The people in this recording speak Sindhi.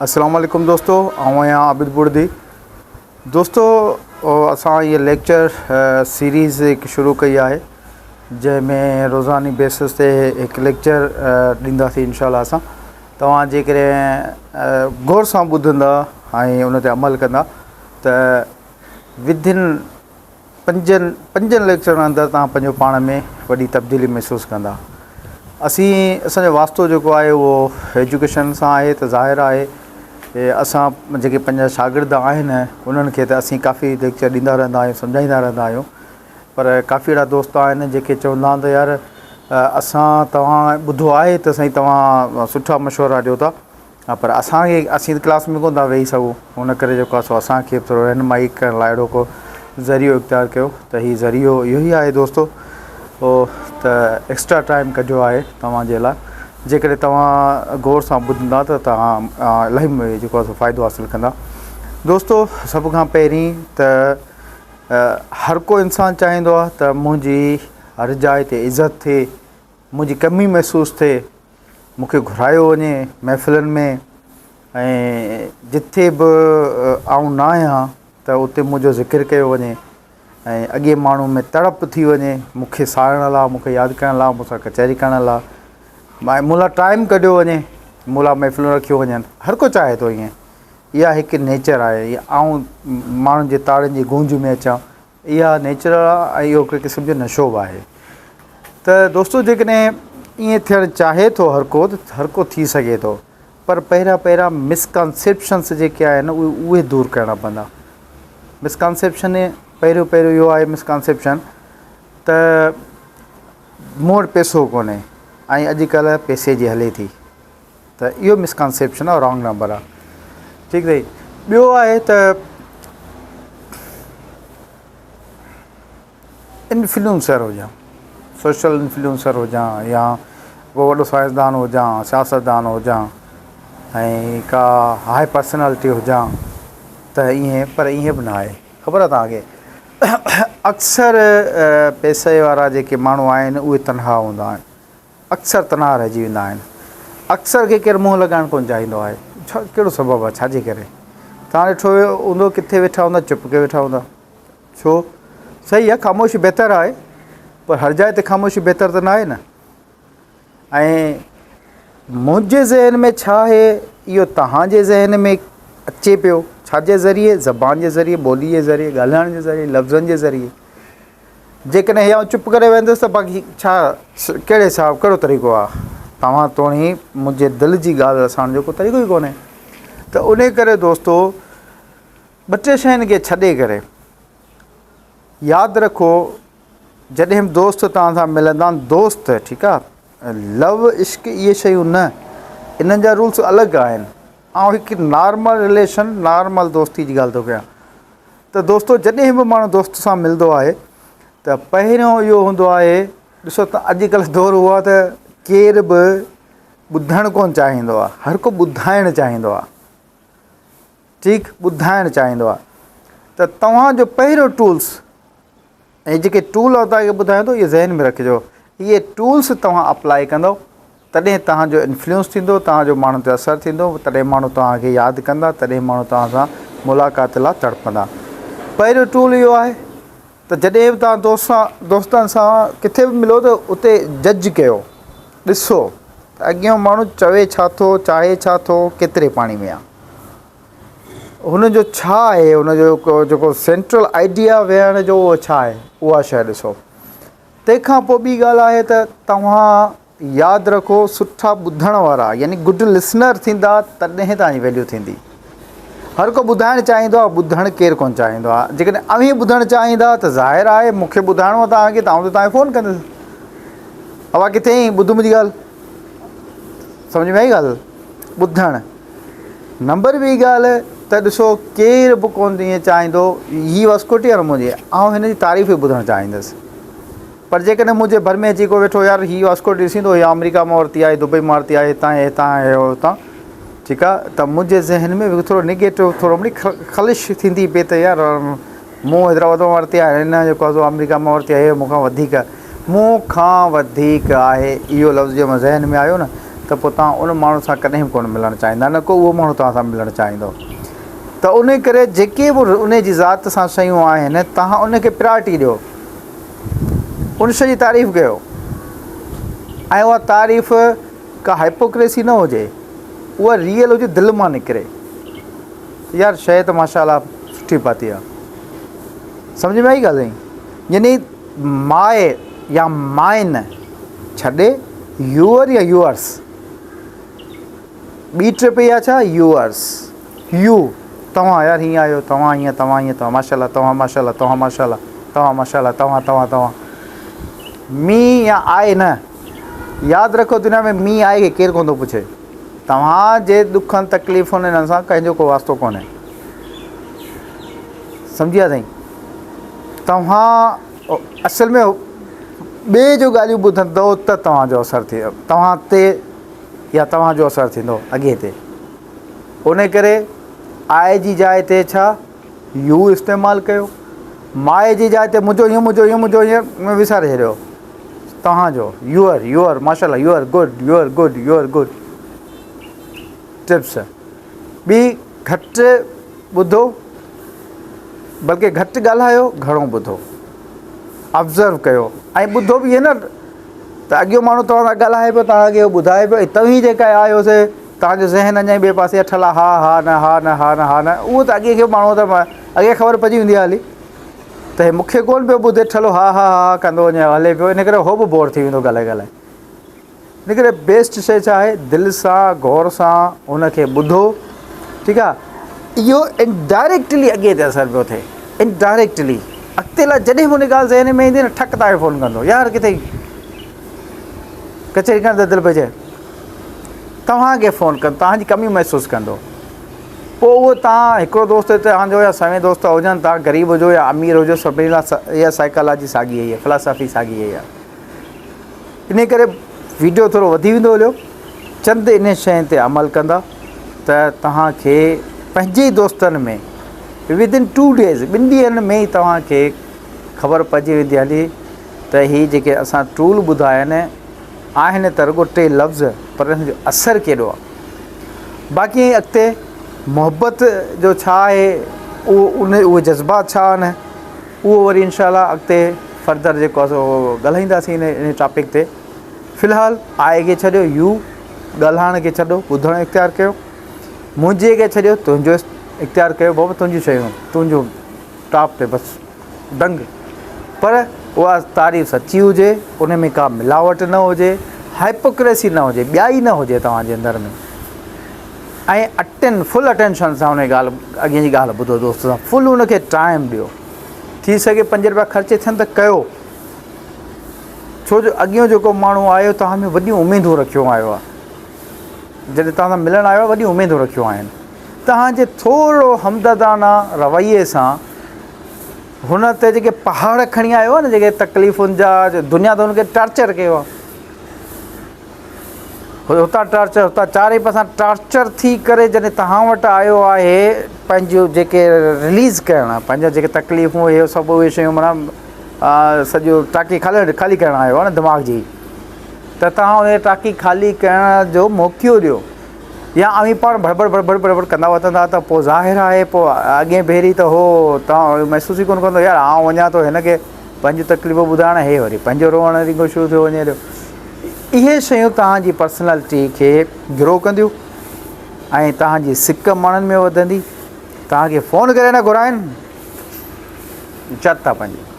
السلام عليڪم دوستو آئون آهيان عابد بڙدي دوستو اسان هي ليڪچر سيريز هڪ شروع ڪئي آهي جنهن ۾ روزاني بيسس تي هڪ ليڪچر ڏينداسين انشاء الله اسان توهان جيڪڏهن غور سان ٻڌندا ۽ ان تي عمل ڪندا ته ودن پنجن پنجن ليڪچرن اندر توهان پنهنجو پاڻ ۾ وڏي تبديلي محسوس ڪندا. اسين اسان جو واسطو جيڪو آهي اهو ايجوڪيشن سان آهي ته ظاهر آهي اسان جيڪي پنهنجا شاگرد آهن انهن کي ته اسين ڪافي ليڪچر ڏيندا رهندا آهيون سمجهائيندا رهندا آهيون پر ڪافي اهڙا دوست آهن جيڪي چوندا آهن ته يار اسان توهان ٻڌو آهي ته سائين توهان سٺا مشورا ڏيو ٿا ها پر اسان کي اسين ته ڪلاس ۾ ڪونه ٿا ويهي سگهون ان ڪري جيڪو آهي سو اسان کي به ٿورو رهنمائي ڪرڻ لاء اهڙو ڪو ذريعو اختيار ڪيو ته هي ذريعو اهو ئي آهي دوستو او ته ايڪسٽرا ٽائيم ڪڍيو آهي توهان جي لاء جيڪڏهن توهان غور سان ٻڌندا ته توهان الاهي جيڪو آهي سو فائدو حاصل ڪندا دوستو سڀ کان پهرين ته هر ڪو انسان چاهيندو آهي ته منهنجي هر جاء تي عزت ٿئي منهنجي ڪمي محسوس ٿئي مون کي گهرايو وڃي محفلن ۾ ۽ جٿي به آئون نه آهيان ته اتي منهنجو ذڪر ڪيو وڃي ۽ اڳي ماڻهو ۾ تڙپ ٿي وڃي مون کي ساڙڻ لاء مون کي ياد ڪرڻ لاء مون سان ڪچهري ڪرڻ لاء مون لاء ٽائيم ڪڍيو وڃي مون لاء محفلون رکيون وڃن هر ڪو چاهي ٿو ائين اها هڪ نيچر آهي آئون ماڻهن جي تاڙين جي گونج ۾ اچان اها نيچرل آهي ۽ اهو هڪ قسم جو نشو به آهي ته دوستو جيڪڏهن ائين ٿيڻ چاهي ٿو هر ڪو ته هر ڪو ٿي سگهي ٿو پر پهريان پهريان مسڪانسيپشنس جيڪي آهن اهي اهي دور ڪرڻا پوندا مسڪانسيپشن پهريون پهريون اهو آهي مسڪانسيپشن ته مون وٽ پئسو ڪونهي ۽ اڄڪلهه پئسي جي هلي ٿي ته اهو مسڪانسيپشن آهي رانگ نمبر آهي ٺيڪ اٿئي ٻيو آهي ته انفلوئنسر هجان سوشل انفلوئنسر هجان يا ڪو وڏو سائنسدان هجان سياستدان هجان ۽ ڪا هاء پرسنالٽي هجان ته ائين پر ائين به نه آهي خبر آهي توهان کي اڪثر پئسي وارا جيڪي ماڻهو آهن اهي تنها هوندا آهن اڪثر تنها رهجي ويندا آهن. اڪثر کي ڪير منهن لڳائڻ ڪونه چاهيندو آهي. ڇا ڪهڙو سبب آهي ڇا جي ڪري؟ توهان ڏٺو هوندو ڪٿي ويٺا هوندا چپ ڪيو ويٺا هوندا. ڇو؟ صحيح آهي خاموشي بهتر آهي پر هر جاء تي خاموشي بهتر ته ناهي نه. ۽ منهنجي ذهن ۾ ڇا آهي اهو توهان جي ذهن ۾ اچي پيو ڇا جي ذريعي زبان جي ذريعي ٻولي جي ذريعي ڳالهائڻ جي ذريعي لفظن جي ذريعي. جيڪڏهن هي آئون چپ ڪري ويندس ته باقي ڇا ڪهڙي حساب ڪهڙو طريقو آ توهان توڻي منهنجي دل جي ڳالهه رسائڻ جو ڪو طريقو ئي ڪونهي ته انهي ڪري دوستو ٻه ٽي شين کي ڇڏي ڪري ياد رکو جڏهن به دوست توهان سان ملندا دوست ٺيڪ آ لو عشق اهي شيون نه انهن جا رولس الڳ آهن آئون هڪ نارمل رليشن نارمل دوستي جي ڳالهه ٿو ڪيان ته دوستو جڏهن به ماڻهو دوست سان ملندو آهي ته پهريون اهو هوندو آهي ڏسو ته اڄڪلهه دور اهو آهي ته ڪير به ٻڌڻ ڪونه چاهيندو آهي هر ڪو ٻڌائڻ چاهيندو آهي ٺيڪ ٻڌائڻ چاهيندو آهي ته توهان جو پهريون ٽولس ۽ جيڪي ٽول آئون توهان کي ٻڌايان ٿو اهي ذهن ۾ رکجو اهي ٽولس توهان اپلائي ڪندو تڏهن توهان جو انفلوئنس ٿيندو توهان جو ماڻهن تي اثر ٿيندو تڏهن ماڻهو توهان کي ياد ڪندا تڏهن ماڻهو توهان سان ملاقات لاء تڙپندا پهريون ٽول اهو آهي ته جڏهن به توهان دوست سان دوستن سان ڪٿي به ملو ته اتي جج ڪيو ڏسو ته اڳيون ماڻهو چوي ڇا ٿو چاهي ڇا ٿو ڪيتري پاڻي ۾ آهي هن جو ڇا آهي هن جو جيڪو سينٽرل آئيڊيا ويهڻ جو اهو ڇا آهي اها شيء ڏسو تنهن کان پوء ٻي ڳالهه آهي ته توهان ياد رکو سٺا ٻڌڻ وارا يعني گڊ لسنر ٿيندا تڏهن توهان جي ويليو ٿيندي هر ڪو ٻڌائڻ چاهيندو آهي ٻڌڻ ڪير ڪونه چاهيندو آهي جيڪڏهن اوهين ٻڌڻ چاهيندا ته ظاهر آهي مون کي ٻڌائڻو آهي توهان کي ته آئون ته توهان کي فون ڪندس اوهان ڪٿي آهين ٻڌ منهنجي ڳالهه سمجھ ۾ آئي ڳالهه ٻڌڻ نمبر ٻي ڳالهه ته ڏسو ڪير به ڪونه ائين چاهيندو هي واسڪوٽي آهي نه منهنجي آئون هن جي تعريف ئي ٻڌڻ چاهيندس پر جيڪڏهن منهنجي ڀر ۾ اچي ڪو ويٺو يار هي واسڪوٽي ڏسين ٿو هي آمريڪا مان ورتي آهي دبئي مان ورتي آهي هتان هتان آهي هتان ٺيڪ آهي ته منهنجي ذهن ۾ به ٿورو نگيٽو ٿورو مڙئي خلش ٿيندي پئي ته يار مون حيدرآباد مان ورتي آهي هن جيڪو آهي سو آمريڪا مان ورتي آهي مون کان وڌيڪ مون کان وڌيڪ آهي اهو لفظ جي ذهن ۾ آيو نه ته پوء توهان ان ماڻهو سان ڪڏهن به ڪونه ملڻ چاهيندا نه ڪو اهو ماڻهو توهان سان ملڻ چاهيندو ته ان ڪري جيڪي به ان جي ذات سان شيون آهن توهان ان کي پرائرٽي ڏيو ان شيء جي تعريف ڪيو ۽ اها تعريف ڪا هائپوڪريسي نه هجي اها ريئل هجي دل مان نڪري يار شيء ته ماشاء الله سٺي پاتي آ سمجھ ۾ آئي ڳالهه سائين يعني ماء يا مائن ڇڏي يوئر يا يوئرس ٻي ٽرپ اها ڇا يوئرس يو توهان يار هيئن آهيو توهان هيئن توهان هيئن توهان ماشاء الله توهان ماشاء الله توهان ماشاء الله توهان ماشاء الله توهان توهان توهان مي يا آء نه ياد رکو دنيا ۾ مي آء کي ڪير ڪونه ٿو پڇي توهان جي ڏکن تڪليفن انهن سان ڪنهن جو ڪو واسطو ڪونهي سمجهي ويا سائين توهان اصل ۾ ٻئي جو ڳالهيون ٻڌندو ته توهان جو اثر ٿي توهان تي يا توهان جو اثر ٿيندو اڳئين تي ان ڪري آء جي جاء تي ڇا يو استعمال ڪيو ماء جي جاء تي منهنجو هيئن منهنجو هيئن منهنجو هيئن وساري ڇڏيو توهان جو يوئر يوئر ماشاء الله your good your good your good tips ٻي گهٽ ٻڌو بلڪه گهٽ ڳالهايو گهڻو ٻڌو آبزرو ڪيو ۽ ٻڌو به ائين نه ته اڳيون ماڻهو توهان سان ڳالهائي پيو توهان کي ٻڌائي پيو ۽ توهين جيڪا آهيو سي توهان جو ذهن اڃا ٻئي پاسي اٺل آهي ها ها نه ها نه ها نه ها نه اهو ته اڳي کي ماڻهو ته اڳي خبر پئجي ويندي آهي هلي ته هي مون کي ڪونه پيو ٻڌي ٺلهو ها ها ها ڪندو وڃي هلي پيو ان ڪري هو به بور ٿي ويندو ڳالهائي ڳالهائي ان ڪري بيسٽ شيء ڇا آهي دل سان غور سان ان کي ٻڌو ٺيڪ آهي اهو انڊائريڪٽلي اڳي تي اثر پيو ٿئي انڊائريڪٽلي اڳتي لاء جڏهن به ان ڳالهه ذهن ۾ ايندي نه ٺڪ توهان کي فون ڪندو يار ڪٿي ڪچهري ڪرڻ ته دل پئي چئي توهان کي فون ڪندو توهان جي ڪمي محسوس ڪندو پوء اهو توهان هڪڙو دوست توهان جو يا سوين دوست هجن توهان غريب هجو يا امير هجو سڀني لاء اها سائيڪالاجي ساڳي ئي آهي فلاسافي ساڳي ئي آهي انهي ڪري ويڊيو ٿورو وڌي ويندو هليو چند انهي شين تي عمل ڪندا ته توهان کي پنهنجي ئي دوستن ۾ ود ان ٽو ڊيز ٻن ڏينهن ۾ ئي توهان کي خبر پئجي ويندي هلي ته هي جيڪي اسان ٽول ٻڌايا آهن آهن ته رڳو ٽي لفظ پر ان جو اثر ڪيڏو آهي باقي اڳتي محبت جو ڇا آهي اهو ان اهي جذبات ڇا آهن اهو وري انشاء الله اڳتي فردر جيڪو آهي سو ڳالهائينداسين ان ٽاپڪ تي في الحال آء کي ڇڏيو يو ڳالهائڻ کي ڇڏو ٻڌڻ اختيار ڪيو منهنجي کي ڇڏيو تنهنجو اختيار ڪيو بابا تنهنجون شيون تنهنجو ٽاپ تي بس ڊنگ پر اها تعريف سچي هجي ان ۾ ڪا ملاوٽ نه هجي هائپوڪريسي نه هجي ٻيائي نه هجي توهان جي اندر ۾ ۽ اٽين فل اٽينشن سان ان ڳالهه اڳين جي ڳالهه ٻڌو دوست سان فل ان کي ٽائم ڏيو ٿي سگهي پنج روپيا خرچ ٿين ته ڪيو ڇو جو اڳيون جيڪو ماڻهو آيو توهان ۾ وڏيون اميدون رکيو آيو آهي جڏهن توهان سان ملڻ آيو آهي وڏيون اميدون رکيون آهن توهان جي ٿورو همدردانه رويي سان هن تي جيڪي پهاڙ کڻي آيو آهي نه جيڪي تڪليفن جا دنيا ته هن کي ٽارچر ڪيو آهي هتان ٽارچر هتان چارئي پاسان ٽارچر ٿي ڪري جڏهن توهان وٽ آيو آهي پنهنجو جيڪي رليز ڪرڻ پنهنجا جيڪي تڪليفون اهي سڀ اهي شيون معنيٰ سڄو ٽاڪي خالي خالي ڪرڻ آيو آهي نه دماغ جي ته توهان ان ٽاڪي خالي ڪرڻ جو موقعو ڏيو يا اوهين پاڻ ڀڙ ڀڙ ڀڙ ڀڙ ڪندا وتندا ته پوء ظاهر آهي پوء اڳئين ڀيري ته هو توهان محسوس ئي ڪونه ڪندو يار آئون وڃان ٿو هن کي پنهنجون تڪليفون ٻڌائڻ هي وري پنهنجو روئڻ رينگو شروع ٿيو وڃي هليو اهي شيون توهان جي پرسنالٽي کي گرو ڪنديون ۽ توهان جي سڪ ماڻهن ۾ وڌندي توهان کي فون ڪري نه گهرائن چت ٿا پنهنجي.